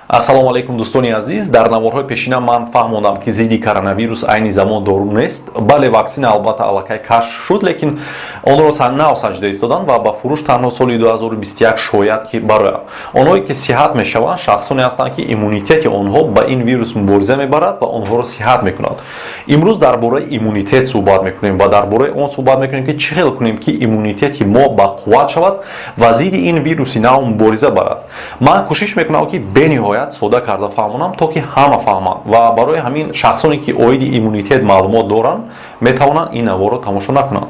Ассалому алайкум, дӯстони азиз. Дар наворҳои пешина ман фаҳмондам, ки зидди коронавирус айни замон дору нест. Бале, ваксина албатта аллакай кашф шуд, лекин онро нав саҷда истоданд ва ба фурӯш танҳо соли 2021 шояд ки барояд. Онҳое ки сиҳат мешаванд, шахсоне ҳастанд, ки иммунитети онҳо ба ин вирус мубориза мебарад ва онҳоро сиҳат мекунад. Имрӯз дар бораи иммунитет суҳбат мекунем ва дар бораи он суҳбат мекунем, ки чӣ хел кунем, ки иммунитети мо ба қувват шавад ва зидди ин вируси нав мубориза барад. Ман кӯшиш мекунам, ки бениҳоят сода карда фаҳмонам, то ки ҳама фаҳманд, ва барои ҳамин шахсоне, ки оиди иммунитет маълумот доранд, метавонанд ин наворро тамошо накунанд.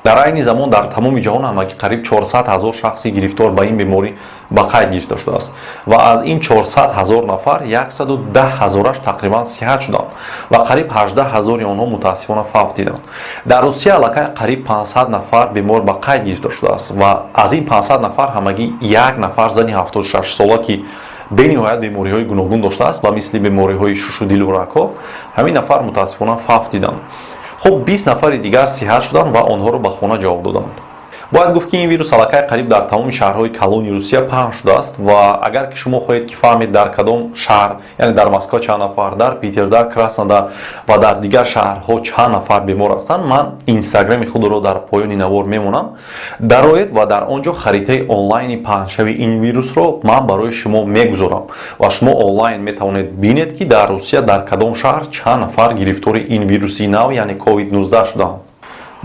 Дар айни замон дар тамоми ҷаҳон ҳамагӣ қариб 400 ҳазор шахси гирифтор ба ин беморӣ ба қайд гирифта шудааст ва аз ин 400 ҳазор нафар 110 ҳазораш тақрибан сиҳат шуданд ва қариб 18 ҳазори онҳо мутаассифона фавт диданд. Дар Русия аллакай қариб 500 нафар бемор ба қайд гирифта шудааст ва аз ин 500 нафар ҳамагӣ як нафар, зани 76 сола, ки бениҳоят бемориҳои гуногун доштааст ва мисли бемориҳои шушу дилу рагҳо, ҳамин нафар мутаассифона фавт диданд. Хуб, 20 нафари дигар сиҳат шуданд ва онҳоро ба хона ҷавоб доданд. Бояд гуфт, ки ин вирус аллакай қариб дар тамоми шаҳрҳои калони Русия паҳн шудааст ва агар ки шумо хоҳед, ки фаҳмед, дар кадом шаҳр, яъне дар Москва чанд нафар, дар Питер, дар Краснодар ва дар дигар шаҳрҳо чанд нафар бемор ҳастанд, ман инстаграми худро дар поёни навор мемонам, дароед ва дар он ҷо харитаи онлайни паҳншави ин вирусро ман барои шумо мегузорам ва шумо онлайн метавонед бинед, ки дар Русия дар кадом шаҳр чанд нафар гирифтори ин вируси нав, яъне COVID-19 шуданд.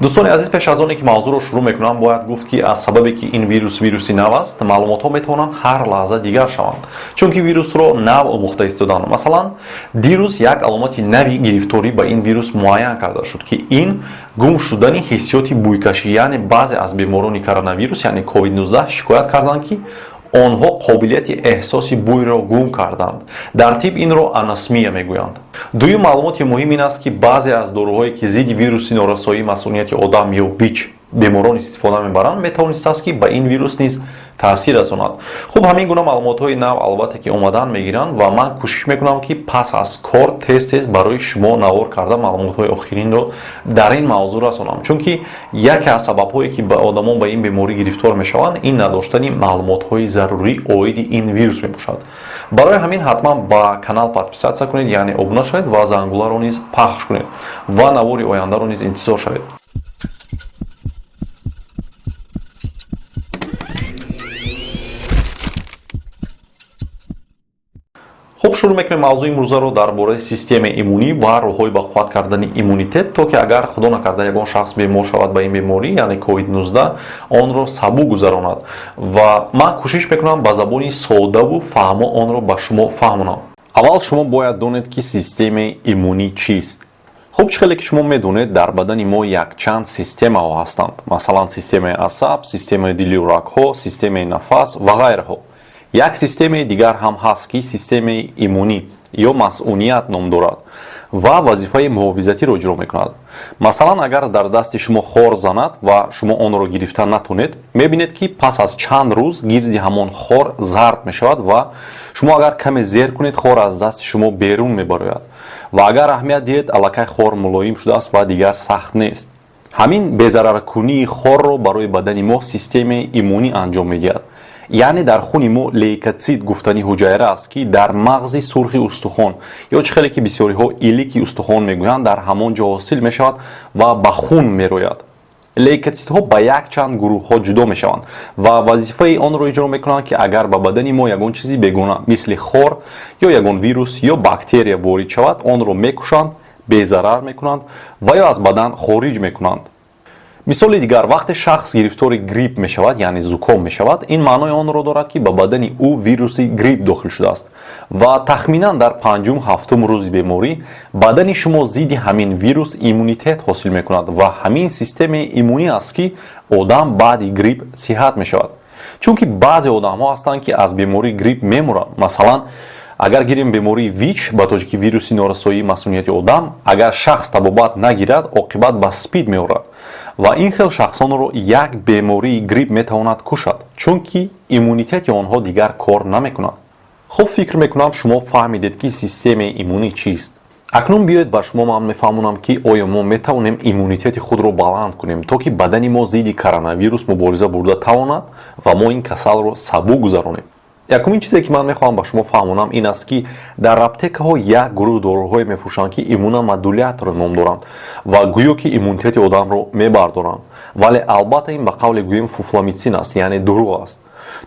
Дӯстони азиз, пеш аз оне ки мавзӯъро шурӯъ мекунам, бояд гуфт, ки аз сабабе ки ин вирус вируси нав аст, маълумотҳо метавонанд ҳар лаҳза дигар шаванд, чунки вирусро нав омӯхта истоданд. Масалан, дирӯз як аломати нави гирифторӣ ба ин вирус муайян карда шуд, ки ин гум шудани ҳиссиёти бӯйкашӣ, яъне баъзе аз беморони коронавирус, яъне COVID-19, шикоят карданд, ки онҳо қобилияти эҳсоси бӯйро гум карданд. Дар тиб инро аносмия мегӯянд. Дуюм маълумоти муҳим ин аст, ки баъзе аз доруҳое, ки зидди вируси норасоии масунияти одам ё ВИЧ беморон истифода мебаранд, метавонистааст, ки ба ин вирус низ таъсир расонад. Хуб, ҳамин гуна маълумотҳои нав албатта ки омадан мегиранд ва ман кӯшиш мекунам, ки пас аз кор тез тез барои шумо навор карда, маълумотҳои охиринро дар ин мавзӯъ расонам, чунки яке аз сабабҳое, ки ба одамон ба ин беморӣ гирифтор мешаванд, ин надоштани маълумотҳои зарурӣ оиди ин вирус мебошад. Барои ҳамин ҳатман ба канал подписаться кунед, яъне обуна шавед ва зангуларо низ пахш кунед ва навори ояндаро низ интизор шавед. Хуб, шурӯъ мекунем мавзӯи имрӯзаро дар бораи системаи иммунӣ ва роҳҳои ба қувват кардани иммунитет, то ки агар худо накарда ягон шахс бемор шавад ба ин беморӣ, яъне COVID-19, онро сабук гузаронад. Ва ман кӯшиш мекунам ба забони содаву фаҳмо онро ба шумо фаҳмонам. Аввал шумо бояд донед, ки системаи иммунӣ чист. Хуб, чӣ хеле ки шумо медонед, дар бадани мо якчанд системаҳо ҳастанд, масалан, системаи асаб, системаи дилу рагҳо, системаи нафас ва ғайраҳо. Як системаи дигар ҳам ҳаст, ки системаи иммунӣ ё масъуният ном дорад ва вазифаи муҳофизатиро иҷро мекунад. Масалан, агар дар дасти шумо хор занад ва шумо онро гирифта натонед, мебинед, ки пас аз чанд рӯз гирди ҳамон хор зард мешавад ва шумо агар каме зер кунед, хор аз дасти шумо берун мебарояд ва агар аҳамият диҳед, аллакай хор мулоим шудааст ва дигар сахт нест. Ҳамин безараркунии хорро барои бадани мо системаи иммунӣ анҷом медиҳад. Яъне дар хуни мо лейкотсит гуфтани ҳуҷайра аст, ки дар мағзи сурхи устухон ё чӣ хеле ки бисёриҳо илики устухон мегӯянд, дар ҳамон ҷо ҳосил мешавад ва ба хун мерояд. Лейкотситҳо ба якчанд гурӯҳҳо ҷудо мешаванд ва вазифаи онро иҷро мекунанд, ки агар ба бадани мо ягон чизи бегона, мисли хор ё ягон вирус ё бактерия ворид шавад, онро мекушанд, безарар мекунанд ва ё аз бадан хориҷ мекунанд. Мисоли дигар: вақте шахс гирифтори грипп мешавад, яъне зуком мешавад, ин маънои онро дорад, ки ба бадани ӯ вируси грипп дохил шудааст ва тахминан дар панҷум ҳафтум рӯзи беморӣ бадани шумо зидди ҳамин вирус иммунитет ҳосил мекунад ва ҳамин системаи иммунӣ аст, ки одам баъди грипп сиҳат мешавад. Чунки баъзе одамҳо ҳастанд, ки аз бемории грипп мемуранд. Масалан, агар гирем бемории ВИЧ, ба тоҷикӣ вируси норасоии масунияти одам, агар шахс табобат нагирад, оқибат ба СПИД меорад ва ин хел шахсонро як бемории грипп метавонад кушад, чунки иммунитети онҳо дигар кор намекунад. Хуб, фикр мекунам, шумо фаҳмидед, ки системаи иммунӣ чист. Акнун биёед, ба шумо ман мефаҳмонам, ки оё мо метавонем иммунитети худро баланд кунем, то ки бадани мо зидди коронавирус мубориза бурда тавонад ва мо ин касалро сабук гузаронем. Якумин чизе ки ман мехоҳам ба шумо фаҳмонам ин аст, ки дар аптекаҳо як гурӯҳ доруҳое мефурӯшанд, ки иммуномодулятор ном доранд ва гӯё ки иммунитети одамро мебардоранд. Вале албатта ин ба қавле гӯем фуфламитсин аст, яъне дурӯғ аст.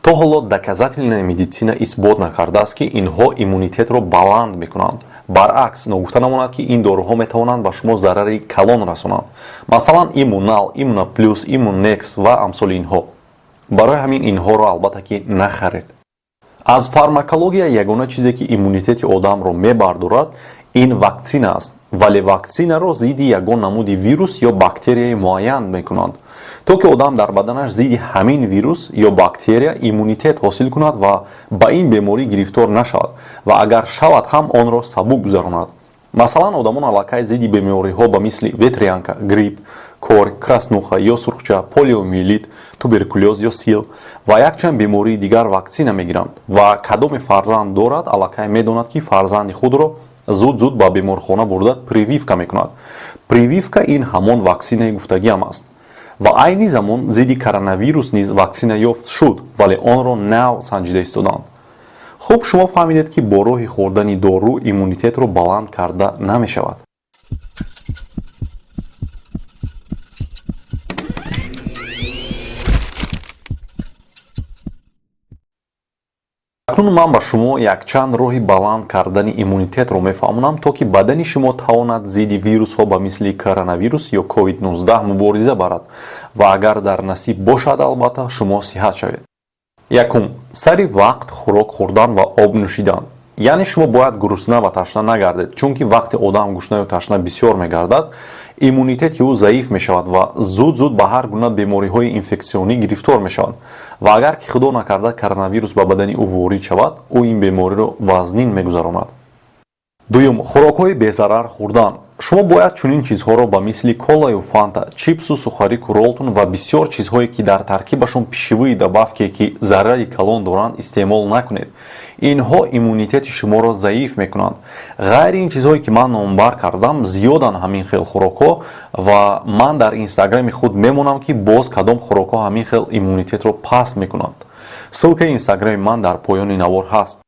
То ҳоло доказательная медицина исбот накардааст, ки инҳо иммунитетро баланд мекунанд. Баръакс, ногуфта намонад, ки ин доруҳо метавонанд ба шумо зарари калон расонанд. Масалан, Иммунал, Иммуноплюс, Иммунекс ва амсоли инҳо. Барои ҳамин инҳоро албатта ки нахаред. Аз фармакология ягона чизе ки иммунитети одамро мебардорад, ин ваксина аст. Вале ваксинаро зидди ягон намуди вирус ё бактерияи муайян мекунанд, то ки одам дар баданаш зидди ҳамин вирус ё бактерия иммунитет ҳосил кунад ва ба ин беморӣ гирифтор нашавад ва агар шавад ҳам онро сабук гузаронад. Масалан, одамон аллакай зидди бемориҳо ба мисли ветрянка, грипп, кор, краснуха ё сурхча, полиомиелит, туберкулёз ё сил ва якчанд бемории дигар ваксина мегиранд ва кадоме фарзанд дорад, аллакай медонад, ки фарзанди худро зуд-зуд ба беморхона бурда прививка мекунад. Прививка ин ҳамон ваксинаи гуфтагиам аст. Ва айни замон зидди коронавирус низ ваксина ёфт шуд, вале онро нав санҷида истоданд. Хуб, шумо фаҳмидед, ки бо роҳи хӯрдани дору иммунитетро баланд карда намешавад. Акнун ман ба шумо якчанд роҳи баланд кардани иммунитетро мефаҳмонам, то ки бадани шумо тавонад зидди вирусҳо ба мисли коронавирус ё COVID-19 мубориза барад ва агар дар насиб бошад, албатта шумо сиҳат шавед. Якум, сари вақт хӯрок хӯрдан ва об нӯшидан. Яъне шумо бояд гурусна ва ташна нагардед, чунки вақте одам гушнаю ташна бисёр мегардад, иммунитети ӯ заиф мешавад ва зуд-зуд ба ҳар гуна бемориҳои инфексионӣ гирифтор мешавад. Ва агар ки худо накарда коронавирус ба бадани ӯ ворид шавад, ӯ ин бемориро вазнин мегузаронад. Дуюм, хӯрокҳои безарар хӯрдан. Шумо бояд чунин чизҳоро ба мисли колаю фанта, чипсу сухарику ролтон ва бисёр чизҳое, ки дар таркибашон пищевые добавки, ки зарари калон доранд, истеъмол накунед. Инҳо иммунитети шуморо заиф мекунанд. Ғайри ин чизҳое ки ман номбар кардам, зиёданд ҳамин хел хӯрокҳо ва ман дар инстаграми худ мемонам, ки боз кадом хӯрокҳо ҳамин хел иммунитетро паст мекунанд. Ссылкаи инстаграми ман дар поёни навор ҳаст.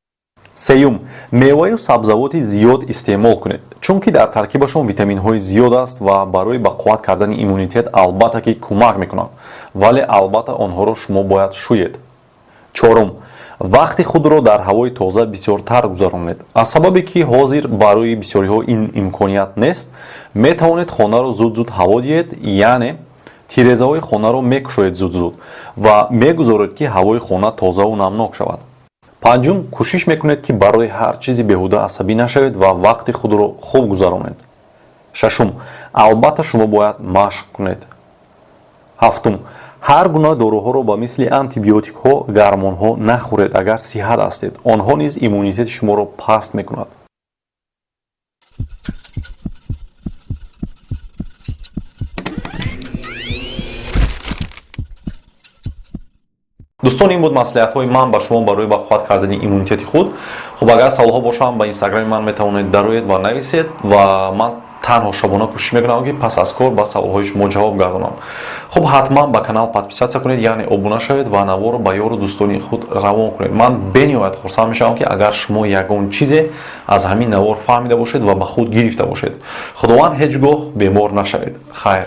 Сеюм, меваю сабзавоти зиёд истеъмол кунед, чунки дар таркибашон витаминҳои зиёд аст ва барои ба қувват кардани иммунитет албатта ки кӯмак мекунанд, вале албатта онҳоро шумо бояд шӯед. Чорум, вақти худро дар ҳавои тоза бисёртар гузаронед. Аз сабабе ки ҳозир барои бисёриҳо ин имконият нест, метавонед хонаро зуд-зуд ҳаво диҳед, яъне тирезаҳои хонаро мекушоед зуд-зуд ва мегузоред, ки ҳавои хона тозаву намнок шавад. Панҷум, кӯшиш мекунед, ки барои ҳар чизи беҳуда асабӣ нашавед ва вақти худро хуб гузаронед. Шашум, албатта шумо бояд машқ кунед. Ҳафтум, ҳар гуна доруҳоро ба мисли антибиотикҳо, гармонҳо нахӯред, агар сиҳат ҳастед. Онҳо низ иммунитети шуморо паст мекунад. Дӯстон, ин буд маслиҳатҳои ман ба шумо барои ба қувват кардани иммунитети худ. Хуб, агар саволҳо бошанд, ба инстаграми ман метавонед дароед ва нависед ва ман танҳо шабона кӯшиш мекунам, ки пас аз кор ба саволҳои шумо ҷавоб гардонам. Хуб, ҳатман ба канал подписаться кунед, яъне обуна шавед ва наворро ба ёру дӯстони худ равон кунед. Ман бениҳоят хурсанд мешавам, ки агар шумо ягон чизе аз ҳамин навор фаҳмида бошед ва ба худ гирифта бошед. Худованд ҳеҷ гоҳ бемор нашавед. Хайр.